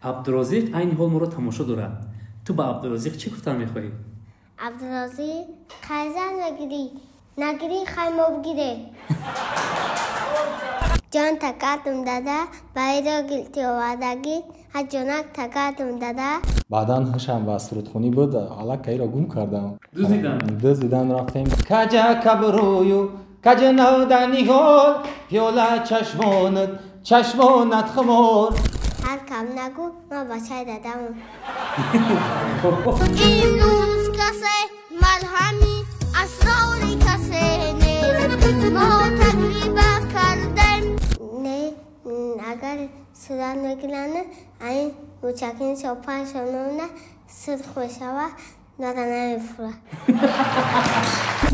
Абдурозиқ айни ҳол моро тамошо дорад. Ту ба Абдурозиқ чӣ гуфтан мехоҳӣ? Абдурозиқ, қайзан нагирӣ, нагирӣ, хай мо бигире. Ҷон такатум дада, байро гилти овардагӣ, ҳа ҷонак такатум дада. Баъдан ҳушам ба сурудхонӣ буд, аллакай иро гум кардам. Дуздидан? Дуздидан рафтем. Каҷа кабрӯю каҷа навда ниҳол, пиёла чашмонат, чашмонат хумор. Ҳар кам нагӯ, ман бачаи дадамам. Имрӯз касе марҳами асрори касе нест, мо таҷриба кардем. Не, агар сурат мегиранд, айн мӯчакини чопаншон мемонад, сурх мешавад, дада намефурад.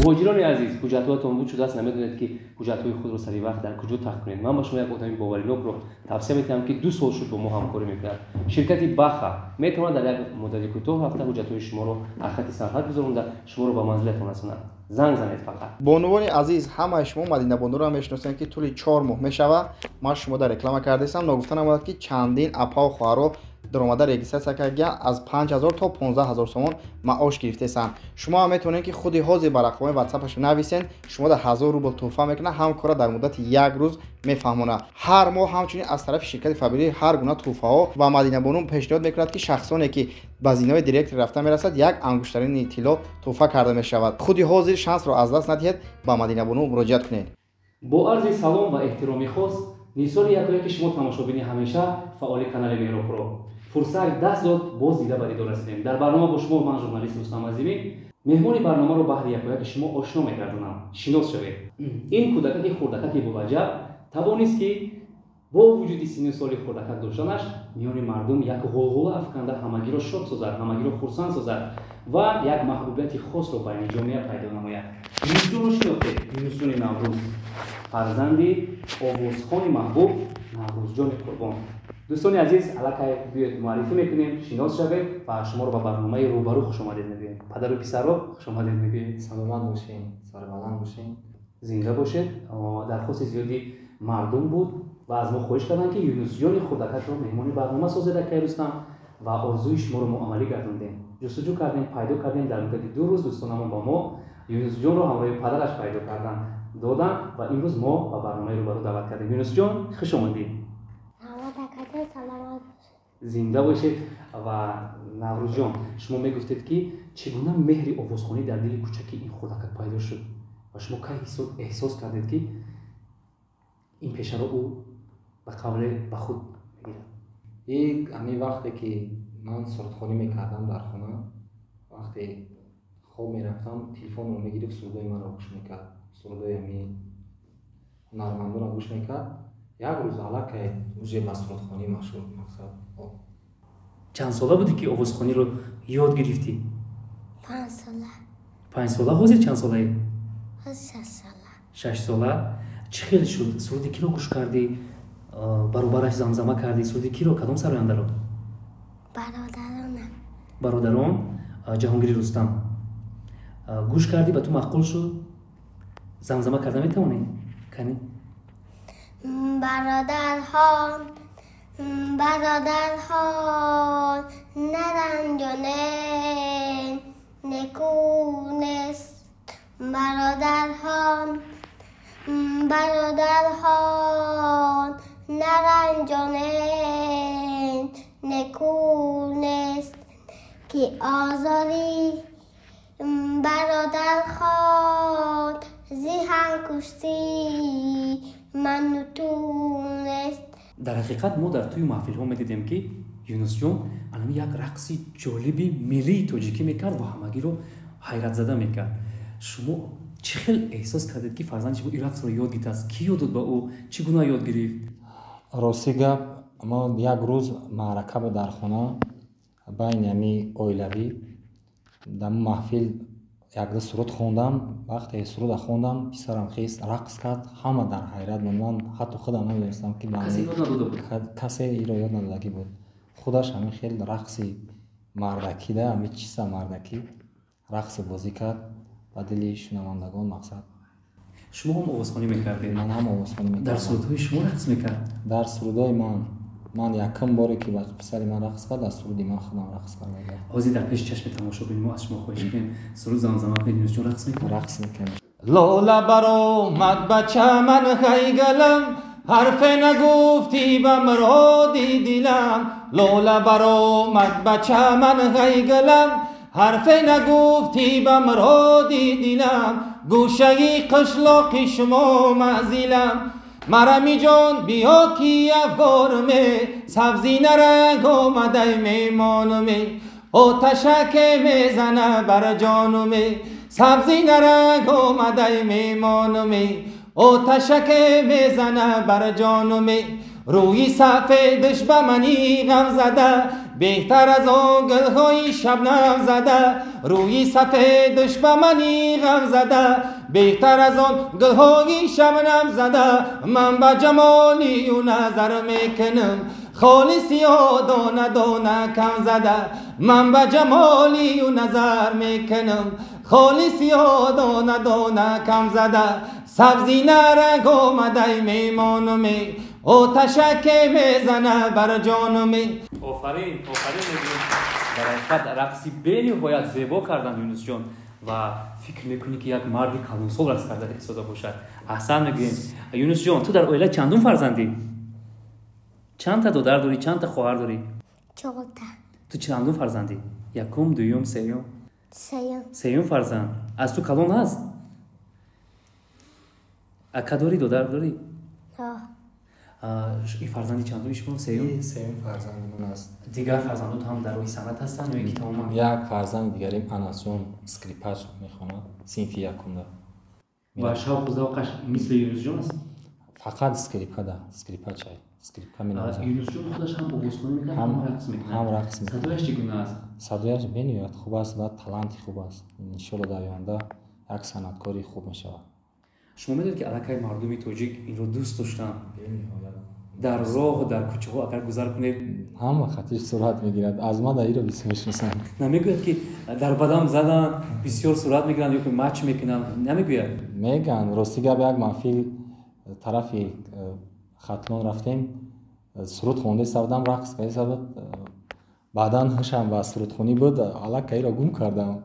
Муҳоҷирони азиз, ҳуҷҷатҳоятон буд шудааст, намедонед, ки ҳуҷҷатҳои худро сари вақт дар куҷо тахт кунед. Ман ба шумо як одами боваринокро тавсия медиҳам, ки 2 сол шуд бо мо ҳамкорӣ мекунад. Ширкати Баха метавонад дар як муддати кӯтоҳ рафта ҳуҷҷатҳои шуморо аз хати сарҳад гузаронда, шуморо ба манзилатон расонад. Занг занед фақат. Бонувони азиз, ҳамаи шумо Мадинабонуро мешиносем, ки тӯли 4 моҳ мешавад ман шумо дар реклама кардастам. Ногуфта намонад, ки чандин апаву хоҳаро даромада регистрация кардагианд, аз 5000 то 15 000 сомон маош гирифтесанд. Шумо ҳам метавонед, ки худи ҳозир ба рақамҳои ватсапаш нависен, шумо дар 1000 рубл тӯҳфа мекунад, ҳам кора дар муддати як рӯз мефаҳмонад. Ҳар моҳ ҳамчунин аз тарафи ширкати Фаберлик ҳар гуна тӯҳфаҳо ва Мадинабону пешниҳод мекунад, ки шахсоне, ки ба зинаҳои директор рафта мерасад, як ангуштарини тилло тӯҳфа карда мешавад. Худи ҳозир шансро аз даст надиҳед, ба Мадинабону муроҷиат кунед. Бо арзи салом ва эҳтироми хос нисори якояки шумо, тамошобини ҳамеша фаъоли канали Меҳробро, фурсат даст дод, боз дида ба дидор расидем. Дар барнома бо шумо ман, журналист Рустам Азимӣ. Меҳмони барномаро баҳри якояки шумо ошно мегардонам, шинос шавед. Ин кӯдакаки хурдакаки буваҷаб тавонист, ки бо вуҷуди синну соли хурдакак доштанаш, миёни мардум як ғулғула афканда, ҳамагиро шод созад, ҳамагиро хурсанд созад ва як маҳбубияти хосро байни ҷомеа пайдо намояд. Юнусҷонро шинохтед? Юнусҷони Наврӯз, фарзанди овозхони маҳбуб Наврӯзҷони Қурбон. Дӯстони азиз, аллакай биёед, муаррифӣ мекунем, шинос шавед ва шуморо ба барномаи «Рӯбарӯ» хушомадед мегӯем. Падару писарро хушомадед мегӯем. Саломат бошем, сарбаланд бошем. Зинда бошед. Дархости зиёди мардум буд ва аз мо хоҳиш карданд, ки Юнусҷони хурдакакро меҳмони барнома созед, акай Рустам, ва орзуи шуморо мо амалӣ гардондем. Ҷустуҷӯ кардем, пайдо кардем. Дар муддати 2 рӯз дӯстонамон ба мо Юнусҷонро ҳамроҳи падараш пайдо кардан доданд ва имрӯз мо ба барномаи «Рӯбарӯ» даъват кардем. Юнусҷон, хуш омадед. Саломат. Зинда бошед. Ва Наврӯзҷон, шумо мегуфтед, ки чӣ гуна меҳри овозхонӣ дар дили кӯчаки ин хурдакак пайдо шуд ва шумо кай эҳсос кардед, ки ин пешаро ӯ ба қавле ба худ мегирад? И ҳамин вақте ки ман сурудхонӣ мекардам дар хона, вақте хоб мерафтам, телефонро мегирифт, сурудои маро гӯш мекард, сурудои ҳамин ҳунармандонро гӯш мекард. Як рӯз аллакай уже ба сурудхонӣ машғул, мақсад. Чанд сола будӣ, ки овозхониро ёд гирифтӣ? 5 сола. 5 сола. Ҳозир чанд солаӣ? Ҳозир 6 сола. 6 сола. Чӣ хел шуд? Суруди киро гӯш кардӣ, баробараш замзама кардӣ? Суруди киро, кадом сарояндаро? Бародаронам. Бародарон, Ҷаҳонгири Рустам гӯш кардӣ, ба ту маъқул шуд? Замзама карда метавонӣ? Кани. Бародархон, бародархон, наранҷонед, неку нест. Бародархон, бародархон, наранҷонед, неку нест, ки озори бародархон зи ҳам куштӣ ману ту нест. Дар ҳақиқат, мо дар тӯи маҳфилҳо медидем, ки Юнусҷон анами як рақси ҷолиби миллии тоҷикӣ мекард ва ҳамагиро ҳайратзада мекард. Шумо чӣ хел эҳсос кардед, ки фарзанди шумо ин рақсро ёд гирифтааст? Кӣ ёд дод ба ӯ? Чӣ гуна ёд гирифт? Рости гап, мо як рӯз маърака буд дар хона, байни ҳами оилавӣ. Дар маҳфил якду суруд хондам. Вақте суруда хондам, писарам хест, рақс кард, ҳама дар ҳайрат монд. Ман ҳатто худам намедонистам, ки Касе ёд надода буд? Касе иро ёд надодагӣ буд. Худаш ҳамин хел рақси мардакида, ҳамин чиса мардакӣ рақси бозӣ кард, ба дили шунавандагон, мақсад. Шумо ҳам овозхонӣ мекардед? Ман ҳам овозхонӣ Дар мекардам. Сурудҳои шумо рақс мекард? Дар сурудҳои ман. Ман якум боре ки писари ман рақс кард, аз суруди ман худам рақс кардам. Ҳозир дар пеши чашми тамошобини мо аз шумо хоҳиш кунем, суруд замзама кунед, Юнусҷон рақс мекунад? Рақс мекунем. Лола баромад ба чаман хайгалам, ҳарфе нагуфтӣ ба муроди дилам. Лола баромад ба чаман хайгалам, ҳарфе нагуфтӣ ба муроди дилам. Гӯшаи қишлоқи шумо манзилам, марами ҷон биё ки афгорме, сабзи наранг омадай мемонуме, оташаке мезана бар ҷонуме, сабзи наранг омадай мемонуме, оташаке мезана бар ҷонуме. Рӯи сафедаш ба мани ғам зада, беҳтар аз он гулҳои шабнам зада. Рӯи сафедаш ба мани ғам зада, беҳтар аз он гулҳои шабнам зада. Ман ба ҷамоли ӯ назар мекунам, холи сиёҳ дона дона кам зада. Ман ба ҷамоли ӯ назар мекунам, холи сиёҳ дона дона кам зада. Сабзи наранг омадай мемонуме, оташаке мезана бар ҷонуме. Офарин, офарин мегӯем. Дар ҳақиқат рақси бениҳоят зебо кардан, Юнусҷон, ва фикр мекунӣ ки як марди калонсол рақс карда истода бошад. Аҳсан мегӯем. Юнусҷон, ту дар оила чандум фарзандӣ? Чандта додар дорӣ, чандта хоҳар дорӣ? Чорта. Ту чандум фарзандӣ? Якум, дуюм, сеюм? Сеюм. Сеюм фарзанд. Аз ту калон ҳаст? Ака дорӣ, додар дорӣ? Ҳо. Ин фарзанди чандуми шумо? Сеюм? Сеюм фарзанди ман аст. Дигар фарзандот ҳам дар роҳи санъат ҳастанд ё ин ки тамоман? Як фарзанди дигарим Анасҷон скрипач мехонад, синфи якумда. Ва шавқу завқаш мисли Юнусҷон аст? Фақат скрипкада, скрипачай, скрипка менавозад. Юнусҷон худаш ҳам овозхонӣ мекунад, ҳам рақс мекунад? Ҳам рақс мекунад. Садояш чӣ гуна аст? Садояш бениҳоят хуб аст ва таланти хуб аст. Иншолло дар оянда як санъаткори хуб мешавад. Шумо медонед ки аллакай мардуми тоҷик инро дӯст доштанд? Бениҳоят. Дар роҳ, дар кӯчаҳо агар гузар кунед, ҳама хатиш сурат мегирад. Аз ман дар иро бисёр мешиносанд. Намегӯяд ки дар бадам заданд, бисёр сурат мегиранд ё ки мач мекунанд? Намегӯяд? Мегӯянд. Рости гап, як маҳфил тарафи Хатлон рафтем, суруд хонда истода будам, рақс карда истода буд. Баъдан ҳушам ба сурудхонӣ буд, аллакай иро гум кардам.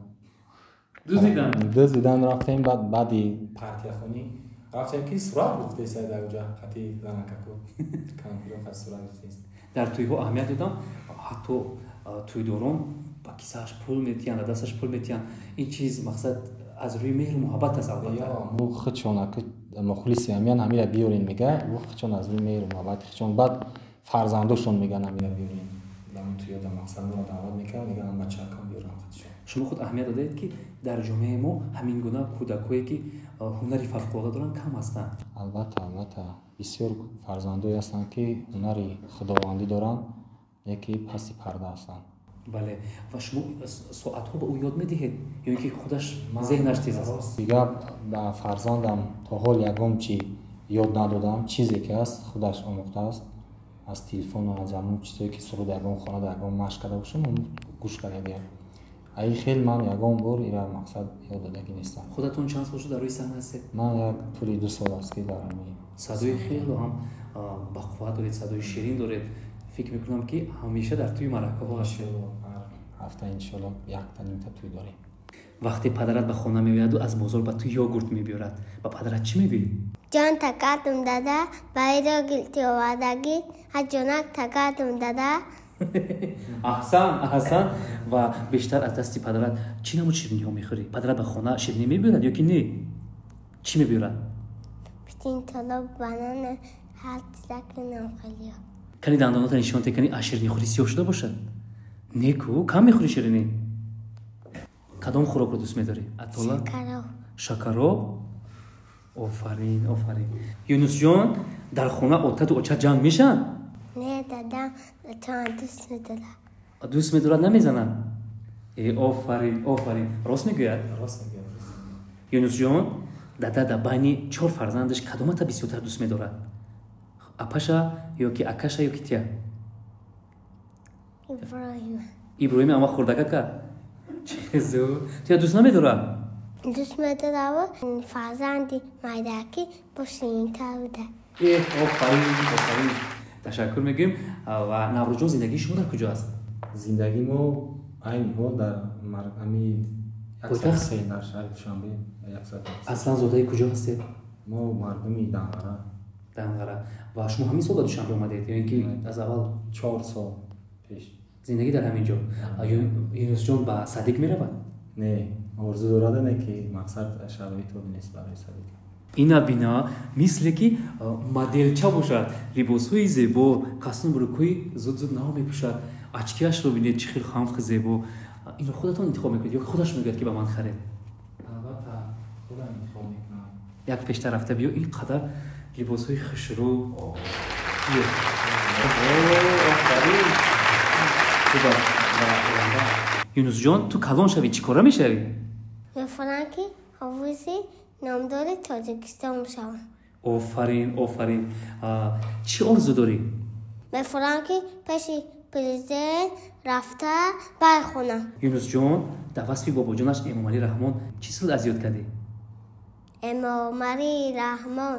Дуздидан? Дуздидан рафтем, баъди партияхонӣ рафтем ки сурат гирифтест дар оҷа, хати занакаку кампиро хати сурат гирифтест. Дар тӯйҳо аҳамият додам, ҳатто тӯйдорон ба кисааш пул метиҳанд, ба дасташ пул метиҳанд. Ин чиз мақсад аз рӯи меҳру муҳаббат аст албатта. Мо худшон мухлиси ҳамиян, ҳамира биёрен мега, ӯ худшон аз рӯи меҳру муҳаббати худшон, баъд фарзандошон меган ҳамира биёрен. Дар тӯйҳо дар мақсад моро даъват мекард, меган бачаакам биёрам худшон. Шумо худ аҳамият додаед ки дар ҷомеаи мо ҳамин гуна кӯдакҳое ки ҳунари фавқулода доранд кам ҳастанд? Албатта, албатта, бисёр фарзандое ҳастанд ки ҳунари худовандӣ доранд, леки паси парда ҳастанд. Бале, ва шумо соатҳо ба ӯ ёд медиҳед ё ин ки худаш зеҳнаш тез аст? Рости гап, ба фарзандам то ҳол ягон чи ёд надодам, чизе ки ҳаст худаш омӯхтааст аз телефону аз ҳамон чизое ки суруд ягон хонада, ягон машқ карда бошам, гӯш карда. Аи хел ман ягон бор ира мақсад ёд додагӣ нестам. Худатон чанд сол шуд дар рӯи саҳна ҳастед? Ман як тӯли 2 сол аст ки дар ҳамин. Садои хело ҳам бақувват доред, садои ширин доред. Фикр мекунам ки ҳамеша дар тӯи маъракаҳо ҳастед. Ҳар ҳафта иншолло якта нимта тӯй дорем. Вақте падарат ба хона меояду аз бозор ба ту йогурт мебиёрад, ба падарат чӣ мегӯӣ? Ҷон такатум дада, ба иро гилти овардагӣ, ҳаҷонак такатум дада. Аҳсан, аҳсан. Ва бештар аз дасти падарат чӣ намуд шириниҳо мехӯрӣ? Падарат ба хона ширинӣ мебиёрад ё ки не? Чӣ мебиёрад? Птин, толоб, банан, ҳар чизаки намхелиё. Кани дандонота нишон те, кани аз ширинихӯрӣ сиёҳ шуда бошад? Не ку, кам мехӯрӣ ширинӣ? Кадом хӯрокро дӯст медорӣ? Атола? Шакароб. Шакароб? Офарин, офарин. Юнусҷон, дар хона отату очат ҷанг мешаванд? Не, дадам отама дӯст медорад. Дӯст медорад, намезанад? Э, офарин, офарин. Рост мегӯяд? Рост мегӯяд. Юнусҷон, дада дар байни 4 фарзандаш кадомата бисёртар дӯст медорад? Апаша ё ки акаша ё ки тия? Иброҳим. Иброҳим ама хурдакака? Чӣ зуд. Тия дӯст намедорад? Дӯст медораву фарзанди майдакӣ бо ширинтар буда. Э, офарин, офарин. Ташаккур мегӯем. Ва Наврӯзҷон, зиндагии шумо дар куҷо аст? Зиндагии мо айни ҳол дар ами 103 дар шаҳри Душанбе. Аслан зодаи куҷо ҳастед? Мо мардуми Данғара. Данғара. Ва шумо ҳамин сол ба Душанбе омадед ё ин ки аз аввал? 4 сол пеш. Зиндагӣ дар ҳамин ҷо. Юнусҷон ба садик меравад? Не, орзу дорад, не ки мақсад шароит нест барои садик. Ина бина, мисле ки моделча бошад, либосҳои зебо, костюм брюкҳои зуд-зуд нав мепӯшад, очкиашро бинед, чӣ хел хамхи зебо. Инро худатон интихоб мекунед ё худаш мегӯяд ки ба ман харед? Албатта худам интихоб мекунам. Як пештар рафта биё, ин қадар либосҳои хушрӯ. Офарин. Хуб аст. Юнусҷон, ту калон шавӣ, чӣ кора мешавӣ? Мехоҳам ки ҳофизи номдори Тоҷикистон шавам. Офарин, офарин. Чӣ орзу дорӣ? Мехоҳам ки пеши президент рафта бархонам. Юнусҷон, дар васфи бобоҷонаш Эмомалӣ Раҳмон чӣ суруд аз ёд кардӣ? Эмомалӣ Раҳмон,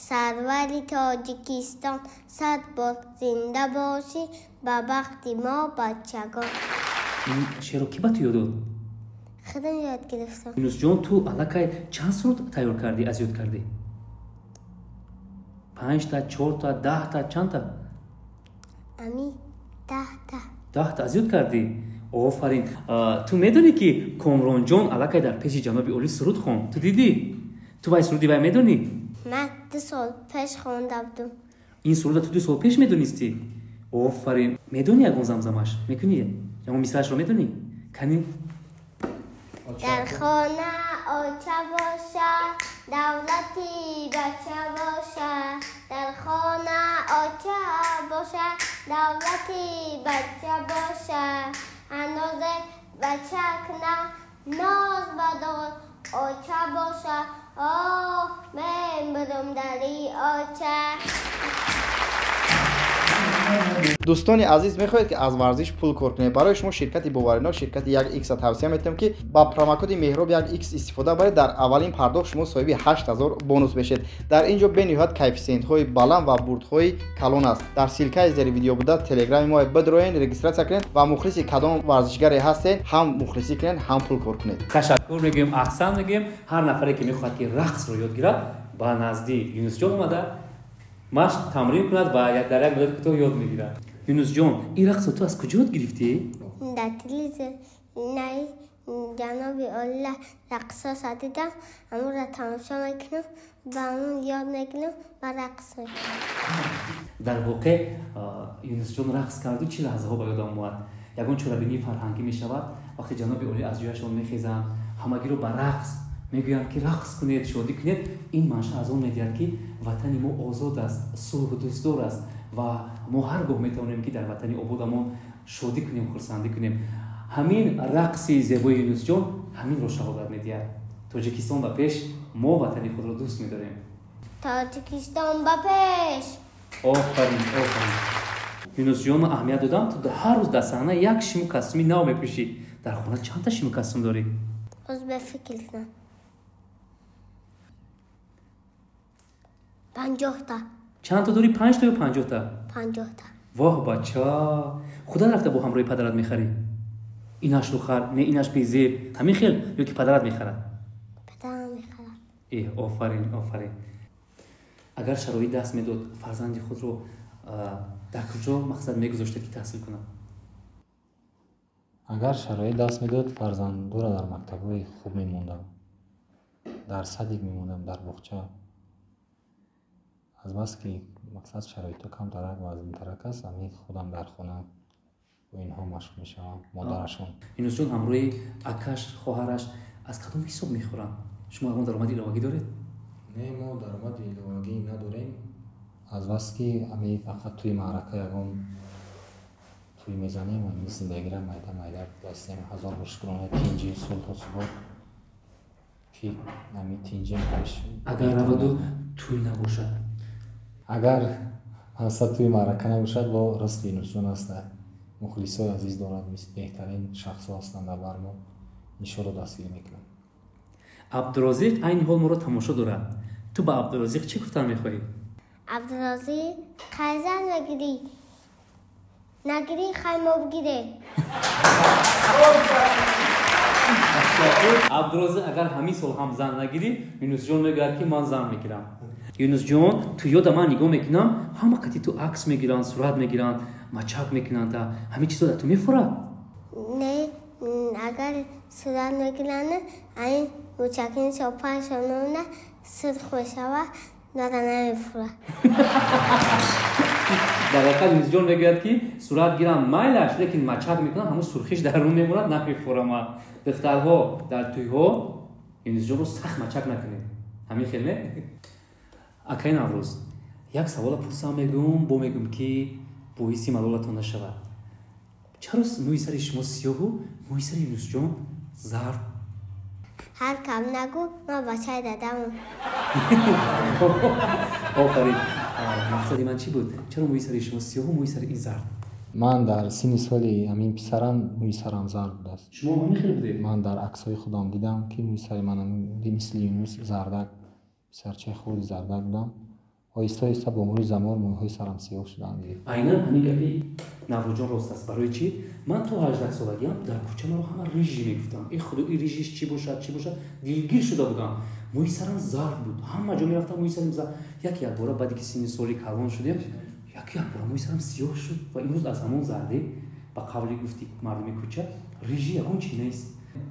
сарвари Тоҷикистон, 100 бор зинда бошӣ ба бахти мо бачагон. Ин шеърро кӣ ба ту ёд дод? Худам ёд гирифтам. Юнусҷон, ту аллакай чанд суруд тайёр кардӣ, аз ёд кардӣ? 5та, 4та, 10та, чандта? Ами 10та. 10та аз ёд кардӣ? Офарин. Ту медонӣ ки Комронҷон аллакай дар пеши ҷаноби олӣ суруд хонд? Ту дидӣ? Ту вай суруди вай медонӣ? Ман 2 сол пеш хонда будам. Ин сурудро ту 2 сол пеш медонистӣ? Офарин. Медонӣ ягон замзамаш? Мекунӣ? Ягон мисраашро медонӣ? Кани? Дар хона оча бошад, давлати бача бошад. Дар хона оча бошад, давлати бача бошад. Андозе бача кунад, ноз бадор оча бошад. Оҳ, мемирам дари оча. Дӯстони азиз, мехоҳед ки аз варзиш пул кор кунед? Барои шумо ширкати боваринок, ширкати 1x тавсия метиҳам ки ба промокоди Меҳроб 1x истифода баред. Дар аввалин пардохт шумо соҳиби 8000 бонус мешед. Дар ин ҷо бениҳоят коэффисиентҳои баланд ва бурдҳои калон аст. Дар ссилкаи зери видео буда телеграми мо бидроен, регистратсия кунед ва мухлиси кадом варзишгаре ҳастед, ҳам мухлисӣ кунед, ҳам пул кор кунед. Ташаккур мегӯем, аҳсан мегӯем. Ҳар нафаре ки мехоҳад ки рақсро ёд гирад, ба назди Юнусҷон омада машқ тамрин кунад ва дар як муддати кӯтоҳ ёд мегирад. Юнусҷон, ин рақсро ту аз куҷо ёд гирифтӣ? Дар телевизор наи ҷаноби олила рақсҳо садидам, ҳамонро тамошо мекунам, ба ҳамон ёд мегирам ва рақс мекунам. Дар воқеъ Юнусҷон рақс карду чӣ лаҳзаҳо ба ёдам омад? Ягон чорабинии фарҳангӣ мешавад, вақте ҷаноби олӣ аз ҷояшон мехезанд, ҳамагиро ба рақс мегӯянд ки рақс кунед, шодӣ кунед. Ин маншаъ аз он медиҳад ки ватани мо озод аст, сулҳдӯстдор аст ва мо ҳар гоҳ метавонем ки дар ватани ободамон шодӣ кунем, хурсандӣ кунем. Ҳамин рақси зебои Юнусҷон ҳаминро шаҳодат медиҳад. Тоҷикистон ба пеш, мо ватани худро дӯст медорем. Тоҷикистон ба пеш! Офарин, офарин. Юнусҷон, ман аҳамият додам, ту ҳар рӯз дар саҳна як шиму костюми нав мепӯшӣ. Дар хона чандта шиму костюм дорӣ? Боз ба фикр кунам. 50та. Чандта дорӣ? 5та ё 50та? 50та. Воҳ, бача, худат рафта бо ҳамроҳи падарат мехарӣ? Инашро хар, не инаш безеб, ҳамин хел ё ки падарат мехарад? Падарам мехарад. Эҳ, офарин, офарин. Агар шароит даст медод, фарзанди худро дар куҷо мақсад мегузоштед ки таҳсил кунад? Агар шароит даст медод, фарзандоро дар мактабҳои хуб мемондам, дар садик мемондам, дар боғча. Азбаски мақсад шароитҳо камтарак ва вазнинтарак аст, ҳамин худам дар хона бо инҳо машғул мешавам, модарашон. Юнусҷон ҳамроҳи акаш, хоҳараш аз кадом ҳисоб мехӯранд? Шумо ягон даромади иловагӣ доред? Не, мо даромади иловагӣ надорем. Азбаски ҳамин фақат тӯи маърака ягон тӯй мезанем, ҳамин зиндагиро майда майда дастем. Ҳазор бор шукрона, тинҷи, сулҳу субот ки ҳамин тинҷи. Агар раваду тӯй набошад? Агар ҳаса тӯи маърака набошад, бо ризқи Юнусҷон аст. Мухлисои азиз дорад, беҳтарин шахсҳо ҳастанд дар бар мо. Иншоалло дастгирӣ мекунам. Абдурозиқ айни ҳол моро тамошо дорад. Ту ба Абдурозиқ чӣ гуфтан мехоҳӣ? Абдурозӣ қай зан мегирӣ? Нагирӣ, хай мо бигирем. Абдурозӣ агар ҳамин сол ҳам зан нагирӣ, Юнусҷон мегӯяд ки ман зан мегирам. Юнусҷон, ту ёда ман нигоҳ мекунам, ҳама қати ту акс мегиранд, сурат мегиранд, мачак мекунанд, ҳамин чизо дар ту мефурад? Не, агар сурат мегиранд, айн мучакиншо паншо номда сурх мешава, дара намефурад. Дар ҳақиқат Юнусҷон мегӯяд ки сурат гирам майлаш, лекин мачак мекунам, ҳамун сурхиш дар рӯ мемонад, намефурама. Духтарҳо дар тӯйҳо Юнусҷонро сахт мачак накунед. Ҳамин хел не? Акаи Наврӯз, як савола пурсам мегӯм, бо мегӯм ки боиси малолатон нашавад. Чаро мӯи сари шумо сиёҳу мӯи сари Юнусҷон зард? Ҳар кам нагӯ, ман бачаи дадамам. Офарин. Мақсади ман чӣ буд? Чаро мӯи сари шумо сиёҳу мӯи сари ин зард? Ман дар синни соли ҳамин писарам мӯи сарам зард будааст. Шумо ҳамин хел будед? Ман дар аксҳои худам дидам ки мӯи сари ман мисли Юнус зардак, писарчаи хурди зардак будам. Оҳиста оҳиста бо мурури замон мӯйҳои сарам сиёҳ шуданд. Айнан ҳамин гапи Наврӯзҷон рост аст. Барои чӣ? Ман то 18 солагиам дар кӯча маро ҳама рижи мегуфтам. Э худо, и рижиш чӣ бошад, чӣ бошад? Дилгир шуда будам. Мӯи сарам зард буд. Ҳама ҷо мерафтам, мӯи сарам зард. Як якбора баъде ки синни соли калон шудем, як якбора мӯи сарам сиёҳ шуд ва имрӯз аз ҳамон зардӣ ба қавли гуфти мардуми кӯча рижи ягон чӣ нест.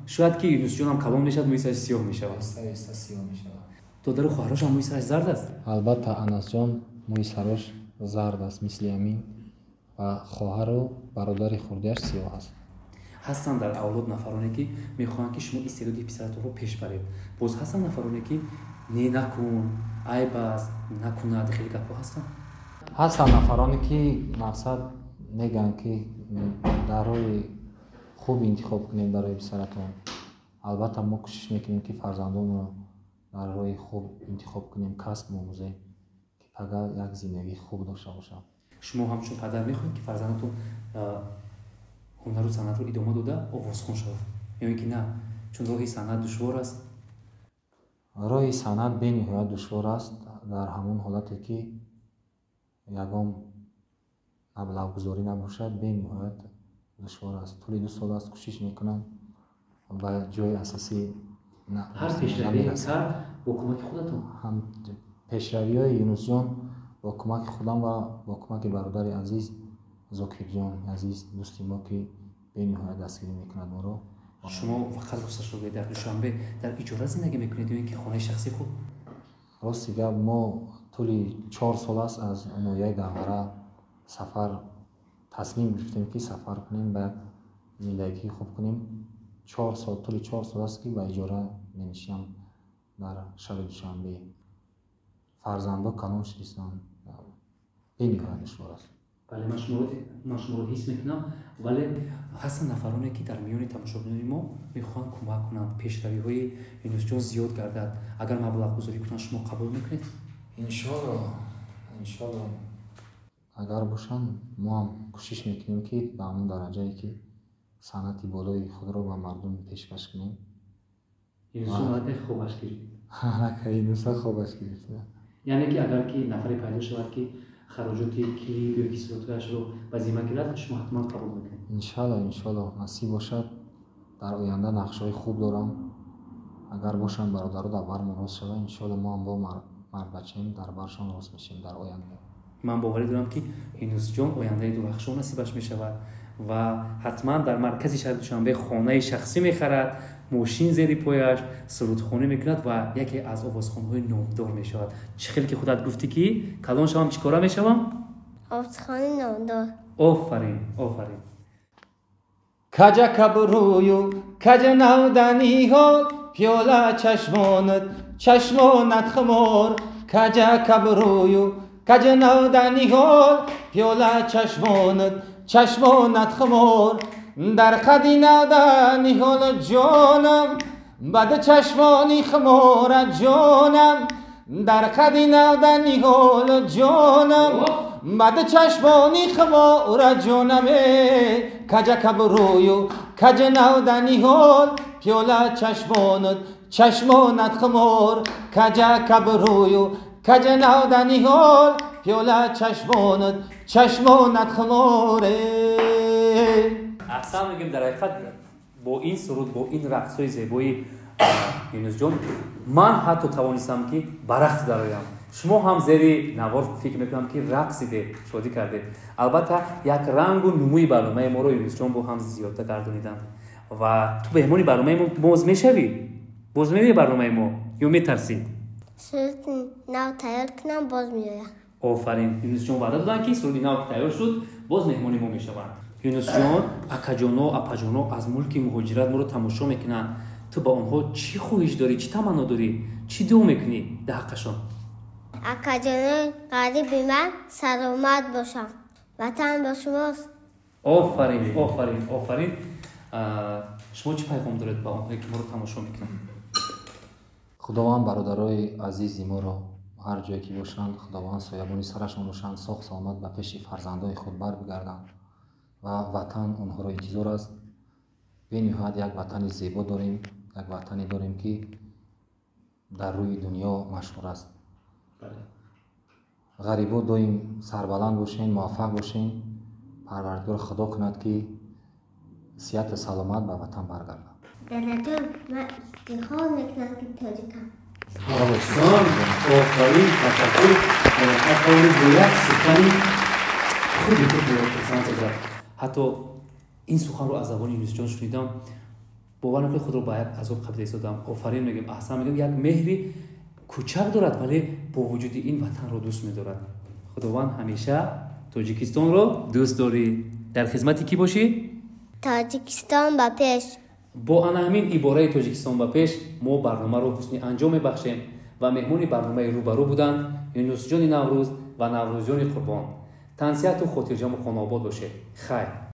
Шояд ки Юнусҷонам калон мешавад, мӯи сараш сиёҳ мешавад. Оҳиста оҳиста сиёҳ мешавад. Додару хоҳарош ҳам мӯи сараш зард аст? Албатта, Анасҷон мӯи сарош зард аст, мисли ҳамин, ва хоҳару бародари хурдиаш сиёҳ аст. Ҳастанд дар авлод нафароне ки мехоҳанд ки шумо истеъдоди писаратонро пеш баред. Боз ҳастанд нафароне ки не, накун, айб аст, накунад, хеле гапҳо ҳастанд. Ҳастанд нафароне ки мақсад мегӯянд ки дар роҳи хуб интихоб кунед барои писаратон. Албатта мо кӯшиш мекунем ки фарзандонро дар роҳи хуб интихоб кунем, касб омӯзем, ки пага як зиндагии хуб дошта бошам. Шумо ҳамчун падар мехоҳед ки фарзандатон ҳунару санъатро идома дода овозхон шавад ё ин ки на, чун роҳи санъат душвор аст? Роҳи санъат бениҳоят душвор аст дар ҳамон ҳолате ки ягон маблағгузорӣ набошад, бениҳоят душвор аст. Тӯли 2 сол аст кӯшиш мекунам ба ҷои асосӣ ҳар пешравии кар бо кӯмаки худатон? Ҳам пешравиҳои Юнусҷон бо кӯмаки худам ва бо кӯмаки бародари азиз Зокирҷон азиз, дӯсти мо ки бениҳоят дастгирӣ мекунад моро. Шумо фақат росташро гӯед, дар Душанбе дар иҷора зиндагӣ мекунед ё ин ки хонаи шахсии худ? Рости гап, мо тӯли 4 сол аст аз ноҳияи Данғара сафар тасмим гирифтем ки сафар кунем, ба як зиндагии хуб кунем. 4 сол, тӯли 4 сол аст ки ба иҷора менишинам дар шаҳри Душанбе. Фарзандо калон шудистанд, бениҳоят душвор аст. Бале, ман шуморо ҳис мекунам, вале ҳастанд нафароне ки дар миёни тамошобинони мо мехоҳанд кӯмак кунанд, пешравиҳои Юнусҷон зиёд гардад. Агар маблағгузорӣ кунанд, шумо қабул мекунед? Иншолло, иншолло. Агар бошанд, мо ҳам кӯшиш мекунем ки ба ҳамон дараҷае ки санъати болои худро ба мардум пешкаш кунем. Юнусҷон аллакай хобаш гирифт. Аллакай Юнуса хобаш гирифт. Яъне ки агар ки нафаре пайдо шавад ки хароҷоти клип ё ки сурудҳояшро ба зимма гирад, шумо ҳатман қабул мекунед? Иншалло, иншалло, насиб бошад. Дар оянда нақшаҳои хуб дорам. Агар бошанд бародаро дар бармон рост шаванд, иншалло мо ҳам бо мардбачаем дар баршон рост мешавем дар оянда. Ман боварӣ дорам ки Юнусҷон ояндаи дурахшон насибаш мешавад ва ҳатман дар маркази шаҳри Душанбе хонаи шахсӣ мехарад, мошин зери пояш, сурудхонӣ мекунад ва яке аз овозхонҳои номдор мешавад. Чӣ хел ки худат гуфтӣ ки калон шавам чӣ кора мешавам? Овозхони номдор. Офарин, офарин. Каҷа кабрӯю каҷа навданиҳол, пиёла чашмонат чашмонат хумор. Каҷа кабрӯю каҷа навданиҳол, пиёла чашмонат чашмонат хумор. Дар қади навданиҳол ҷонам, бад чашмони хумора ҷонам. Дар қади навданиҳол ҷонам, бад чашмони хумора ҷонам. Каҷа кабрӯю каҷа навданиҳол, пиёла чашмонат чашмонат хумор. Каҷа кабрӯю Каҷа навда ниҳол, пиёла чашмонат, чашмонат хуморе. Аҳсан мегӯем. Дар ҳақиқат, бо ин суруд, бо ин рақсҳои зебои Юнусҷон, ман ҳатто тавонистам, ки ба рақс дароям. Шумо ҳам зери навор, фикр мекунам, ки рақсидед, шодӣ кардед. Албатта, як рангу нумӯи барномаи моро Юнусҷон бо ҳам зиёда гардониданд. Ва ту меҳмони барномаи мо боз мешавӣ? Боз меои барномаи мо ё метарсӣ? Суруди нав тайёр кунам, боз меоям. Офарин! Юнусҷон ваъда доданд, ки суруди нав тайёр шуд, боз меҳмони мо мешаванд. Юнусҷон, акаҷоно, апаҷоно аз мулки муҳоҷират моро тамошо мекунанд. Ту ба онҳо чӣ хоҳиш дорӣ, чӣ таманно дорӣ, чӣ дуо мекунӣ дар ҳаққашон? Акаҷонои ғариби ман саломат бошанд. Ватан бо шумост. Офарин, офарин, офарин! Шумо чӣ пайғом доред ба онҳое, ки моро тамошо мекунанд? Худованд бародарои азизи моро, ҳар ҷое ки бошанд, Худованд соябони сарашон бошанд, соғ саломат ба пеши фарзандони худ барбигарданд ва ватан онҳоро интизор аст. Бениҳоят як ватани зебо дорем, як ватане дорем, ки дар рӯи дунё машҳур аст. Ғарибо доим сарбаланд бошен, муваффақ бошен. Парвардигор Худо кунад, ки сиҳату саломат ба ватан баргардад. Дадаҷон, ман ифтихор мекунам, ки тоҷикам. Аҳсан, офарин, ташаккур. Ҳатто бо як сухани худи худ хурсанд созад. Ҳатто ин суханро аз забони Юнусҷон шунидам, бовар накунед, худро ба як азоб қабида истодам. Офарин мегӯем, аҳсан мегӯем. Як меҳри кӯчак дорад, вале бо вуҷуди ин ватанро дӯст медорад. Худованд ҳамеша Тоҷикистонро дӯст дорӣ. Дар хизмати кӣ бошӣ? Тоҷикистон ба пеш! Бо ана ҳамин ибораи «Тоҷикистон ба пеш» мо барномаро ҳусни анҷом мебахшем. Ва меҳмони барномаи «Рӯбарӯ» буданд Юнусҷони Наврӯз ва Наврӯзҷони Қурбон. Тансиҳату хотирҷаму хонаобод бошед. Хайр.